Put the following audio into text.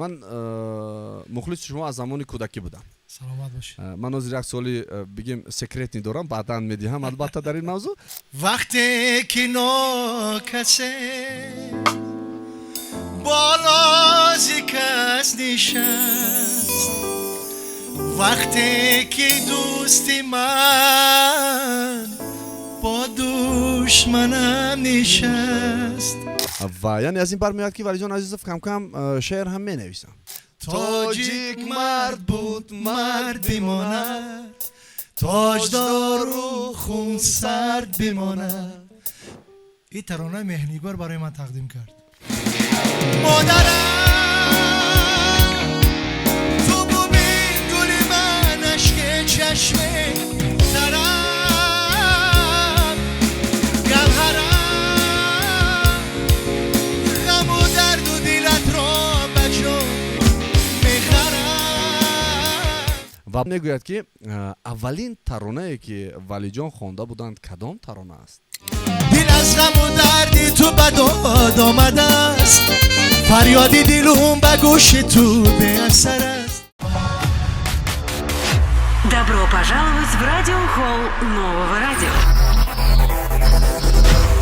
Ман мухлиси шумо аз замони кӯдакӣ будам. Саломат бошед. Ман ҳозир як суоли, бигем, секретный дорам, баъдан медиҳам, албатта, дар ин мавзӯъ. Вақте ки нокасе болози кас нишаст, вақте ки дӯсти ман бо душманам нишаст. Ва яъне аз ин бармеояд, ки Валиҷон Азизов камкам шеър ҳам менависам. Тоҷик мард буд, мард бимонад, тоҷдору хунсард бимонад. Ин тарона Меҳнигор барои ман тақдим кард. Модарам, ту бубин гули ман, ашки чашми тарам, гавҳарам, ғаму дарду дилатро ба ҷон мехарам. Ва мегӯяд, ки аввалин таронае, ки Валиҷон хонда буданд, кадом тарона аст? Дил аз ғаму дарди ту ба дод омадааст, фарёди дилум ба гӯши ту беасар аст. Добро пожаловать в радиохолл Нового радио.